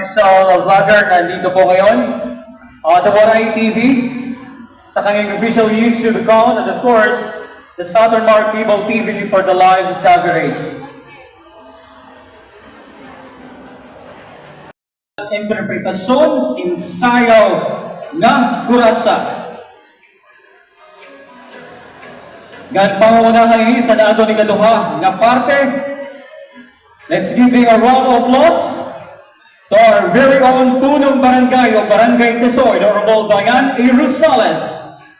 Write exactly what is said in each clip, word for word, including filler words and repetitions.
Sa vlogger, nandito po ngayon, uh, the Waray T V, sa kanyang official YouTube account, and of course, the Southern Mark Cable T V for the live coverage. Interpretasyon sin sayaw nga Kuratsa. Ngan pangunahan ini sa aton ikaduha nga parte. Let's give a round of applause to our very own Punong Barangay of Barangay Tisoy, the Honorable Diane A. Rosales,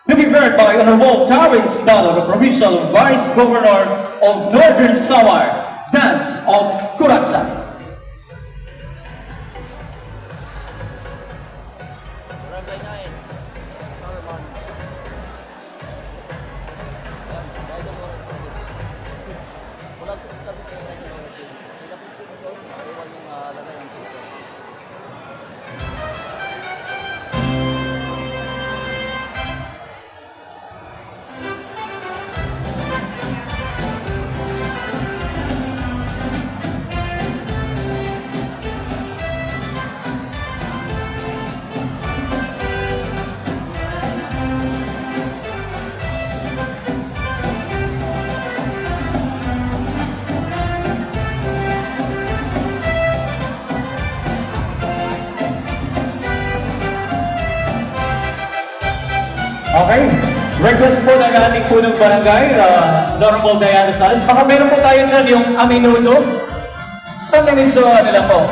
to be heard by Honorable Karen Stalo, the Provincial Vice Governor of Northern Samar, Dance of Kuratsa. Okay. Request po ng ating punong barangay, uh, Honorable Diane Rosales. Baka meron po tayo dyan yung aminudo. Sa minutes, uh, nila po.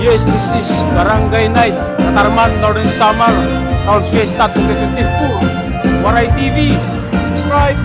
Guys, this is Barangay Night, Catarman, Northern Samar, Town Fiesta twenty twenty-four. Waray T V, subscribe!